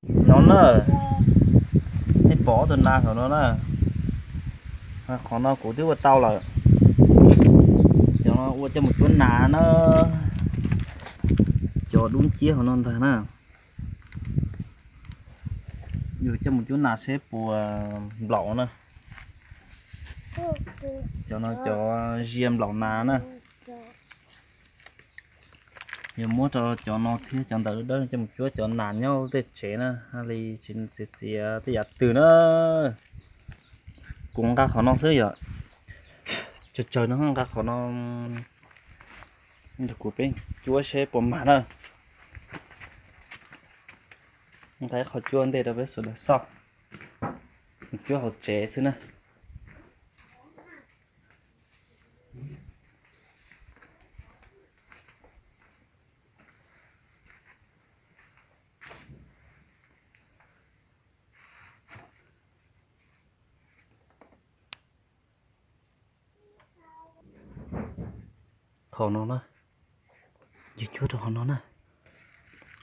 No na, nej pom ob tug nas hauv no na, qhov no kuv twb ua tau lawm. Cov no ua coj mus cuab nas na, cov dub nciab hauv no ntag na. Yus coj mus cuab nas seb puas nplaum na. Cov no cov zia nplaum nas na. Yog muab rau cov no thiab cov ntawm dawb coj mus cuab cov nas nyob tej tsev na, haj li tsis txiav txiav tej yav twg na. Kuv nqa qhov no xwb yom, tsawg tsawg no nqa qhov no rau kuv peb cuab seb puas mag na. Nqa ib qho cuab ntej rau peb sawv daws xauj, cuab hauv tsev xwb na. Qhov no na, yus cuab rau qhov no na,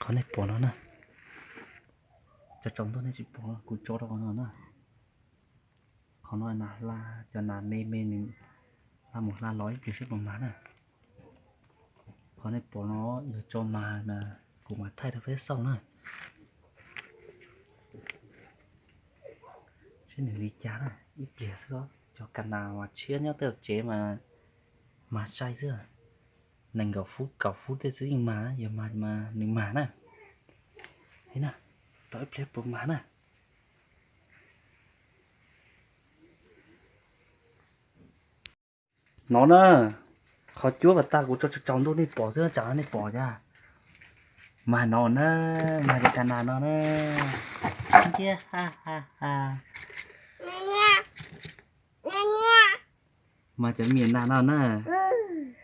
qhov nej pom no na. Cov tsaus ntuj nej tsis pom, kuv tso rau qhov no na. Qhov no nas hla, cov nas me me nws hla mus hla los ib pliag seb puas mag na. Qhov nej pom no yog tso mag na, kuv mam thaij rau peb xauj na. Seb nws li cas na, ib pliag xwb os. Cov ka nas mas tshiab nyob tej tsev mas mag sai xwb. Nees nkaum fub kaum fub tej xwb yeej mag, yog mag mas nws mag na. Tau ib pliag puas mag na. No na, qhov cuab pas tag kuv tso tsaus ntuj nej pom xwb, tsam no nej pom cas. Mag no na, mag cov ka nas no na. Nciab ha ha ha. Mag cov me nas no na.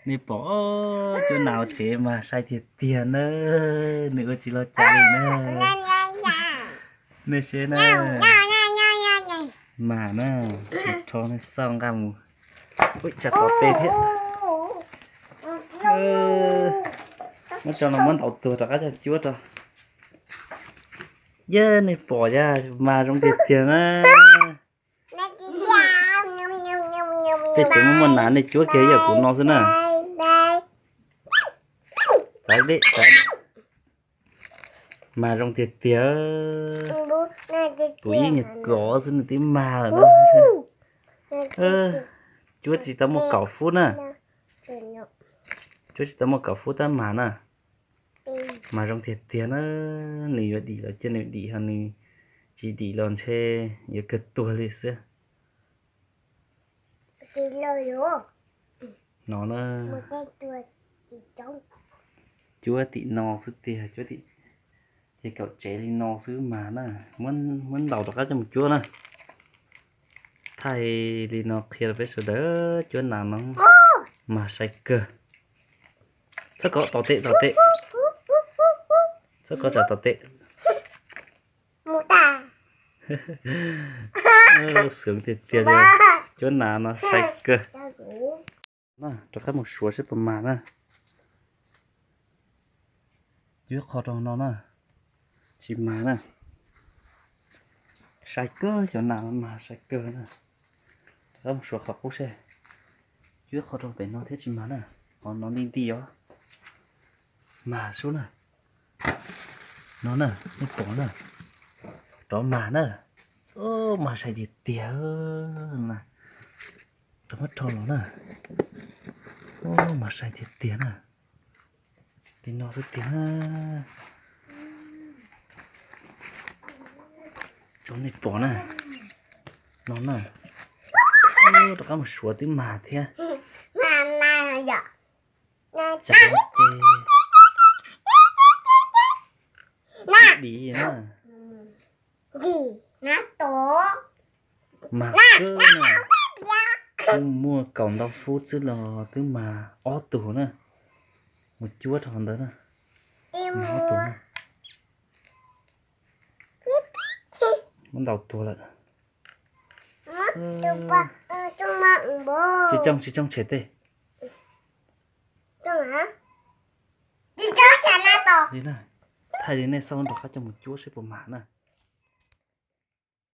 Nej pom, cuab nas hauv tsev mas sai tiag tiag na. Nws ua tsis los cas li na. Nej seb na. Mag na, rho nej xauj nqa mus. Ua tsam tom pes thiab. Muab tso no muab ntaus tuag rov qab coj cuab rau. Yej, nej pom yaj, mag zoo tiag tiag na. Tej tsev muaj muaj nas nej cuab kiag ib yam kuv no xwb na. Txav dej, txav dej. Mag zoo tiag tiag. Kuv ib nyuag kov xwb nws twb mag lawm na. Cuab tsis tau muaj kaum fub na. Cuab tsis tau muaj kaum fub tab mag na. Mag zoo tiag tiag na. Nws yuav dim los cia nws dim, ho nws tsis dim los ntshe yuav kawg tuag li xwb. No na, cuab tim no xwb tiag, cuab tim ces kaum tsev li no xwb mag na. Muab ntaus rov qab coj mus cuab na. Thaij li no qhia rau peb sawv daws, cuab nas no mag sai kawg. Txhob kov, tom tes, tom tes. Txhob kov tsam tom tes. Xyov tiag tiag li, cuab nas no sai kawg. Rov qab mus suav seb puas mag na. Cuab qho rau no na, tsis mag na. Sai kawg, cov nas no mag sai kawg na. Rov qab mus suav qhov qub seb. Cuab qho rau pem no thiab tsis mag na. Qhov no nti nti os. Mag sub na. No na, nej pom na. Rov mag na. Mag sai tiag tiag na. Rov muab rho los na. Mag sai tiag tiag na. Li no xwb tiag na. Tso nej pom na. No na. Rov qab mus suav twb mag thiab. Tsam no ces tsis dim na. Mag kawg na. Twb muaj kaum ntau fub xwb los twb mag ob tug na. Mus cuab rau qhov ntawd na. Mag ob tug na. Muab ntaus tuag lawm. Tsis tsoo, tsis tsoo, tshem tej. Li na. thaij li nej xauj rov qab coj mus cuab seb puas mam na.